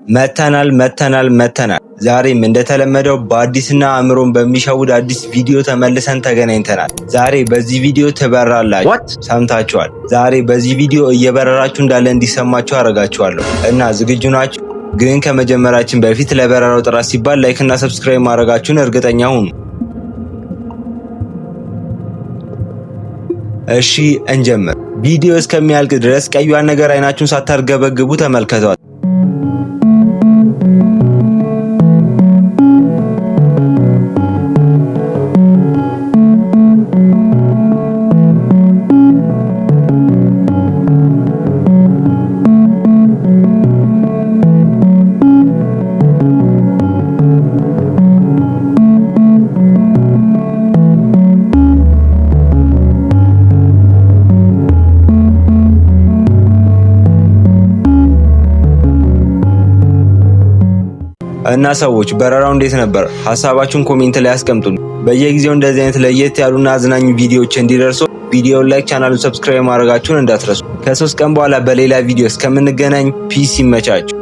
መተናል መተናል መተናል። ዛሬም እንደተለመደው በአዲስና አእምሮን በሚሸውድ አዲስ ቪዲዮ ተመልሰን ተገናኝተናል። ዛሬ በዚህ ቪዲዮ ትበራላችሁ። What? ሰምታችኋል። ዛሬ በዚህ ቪዲዮ እየበረራችሁ እንዳለ እንዲሰማችሁ አደርጋችኋለሁ እና ዝግጁ ናችሁ? ግን ከመጀመራችን በፊት ለበረራው ጥራት ሲባል like እና subscribe ማድረጋችሁን እርግጠኛ ሁኑ። እሺ እንጀምር። ቪዲዮ እስከሚያልቅ ድረስ ቀዩን ነገር አይናችሁን ሳታርገበግቡ ተመልከቷት። እና ሰዎች በረራው እንዴት ነበር? ሀሳባችሁን comment ላይ አስቀምጡልኝ። በየጊዜው እንደዚህ አይነት ለየት ያሉና አዝናኝ ቪዲዮዎች እንዲደርሱ ቪዲዮውን like፣ ቻናሉን subscribe ማድረጋችሁን እንዳትረሱ። ከ3 ቀን በኋላ በሌላ ቪዲዮ እስከምንገናኝ peace፣ ይመቻችሁ።